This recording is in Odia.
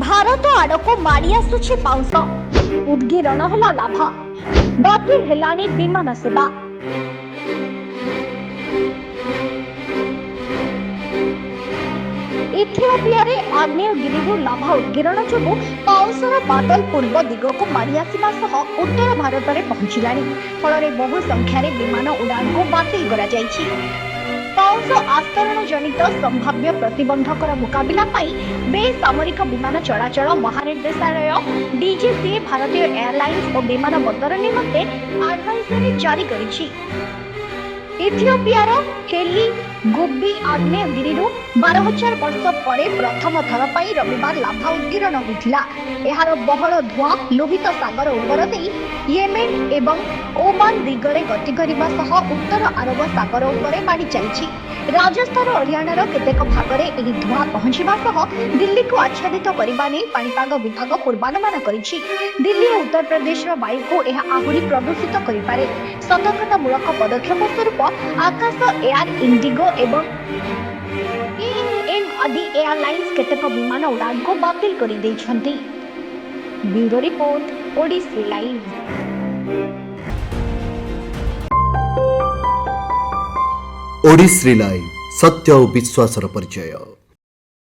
ଭାରତ ଆଡ଼କୁ ମାଡ଼ି ଆସୁଛି ପାଉଁଶ। ଉଦ୍ଗୀରଣ ହେଲା ଲାଭା, ବାତିଲ ହେଲାଣି ବିମାନ ସେବା। ଇଥିଓପିଆରେ ଆଗ୍ନେୟଗିରିରୁ ଲାଭା ଉଦ୍ଗୀରଣ ଯୋଗୁଁ ପାଉଁଶର ବାଦଲ ପୂର୍ବ ଦିଗକୁ ମାଡ଼ି ଆସିବା ସହ ଉତ୍ତର ଭାରତରେ ପହଞ୍ଚିଲାଣି। ଫଳରେ ବହୁ ସଂଖ୍ୟାରେ ବିମାନ ଉଡ଼ାଣକୁ ବାତିଲ କରାଯାଇଛି। ପାଉଁଶ ଆସ୍ତରଣ ଜନିତ ସମ୍ଭାବ୍ୟ ପ୍ରତିବନ୍ଧକର ମୁକାବିଲା ପାଇଁ ବେସାମରିକ ବିମାନ ଚଳାଚଳ ମହାନିର୍ଦ୍ଦେଶାଳୟ ଡିଜିସିଏ ଭାରତୀୟ ଏୟାରଲାଇନ୍ସ ଓ ବିମାନ ବନ୍ଦର ନିମନ୍ତେ ଆଡଭାଇଜରୀ ଜାରି କରିଛି। ଇଥିଓପିଆର ହେଲି ଗୁବ୍ବି ଆଗ୍ନେୟଗିରିରୁ 12,000 ବର୍ଷ ପରେ ପ୍ରଥମ ଥର ପାଇଁ ରବିବାର ଲାଭା ଉଦ୍ଗୀରଣ ହୋଇଥିଲା। ଏହାର ବହଳ ଧୂଆଁ ଲୋହିତ ସାଗର ଉପର ଦେଇ ୟେମେନ୍ ଏବଂ ଓମାନ ଦିଗରେ ଗତି କରିବା ସହ ଉତ୍ତର ଆରବ ସାଗର ଉପରେ ମାଡ଼ି ଚାଲିଛି। ରାଜସ୍ଥାନ ଓ ହରିୟାଣାର କେତେକ ଭାଗରେ ଏହି ଧୂଆଁ ପହଞ୍ଚିବା ସହ ଦିଲ୍ଲୀକୁ ଆଚ୍ଛାଦିତ କରିବା ନେଇ ପାଣିପାଗ ବିଭାଗ ପୂର୍ବାନୁମାନ କରିଛି। ଦିଲ୍ଲୀ ଓ ଉତ୍ତରପ୍ରଦେଶର ବାୟୁକୁ ଏହା ଆହୁରି ପ୍ରଦୂଷିତ କରିପାରେ। ସତର୍କତାମୂଳକ ପଦକ୍ଷେପ ସ୍ୱରୂପ ଆକାଶ ଏୟାର, ଇଣ୍ଡିଗୋ ଏବଂ ଏଏଲଏମ୍ ଆଦି ଏୟାରଲାଇନ୍ସ କେତେକ ବିମାନ ଉଡ଼ାଣକୁ ବାତିଲ କରିଦେଇଛନ୍ତି। Bureau report, Odissi live. Odissi live, ସତ୍ୟ ଓ ବିଶ୍ୱାସର ପରିଚୟ।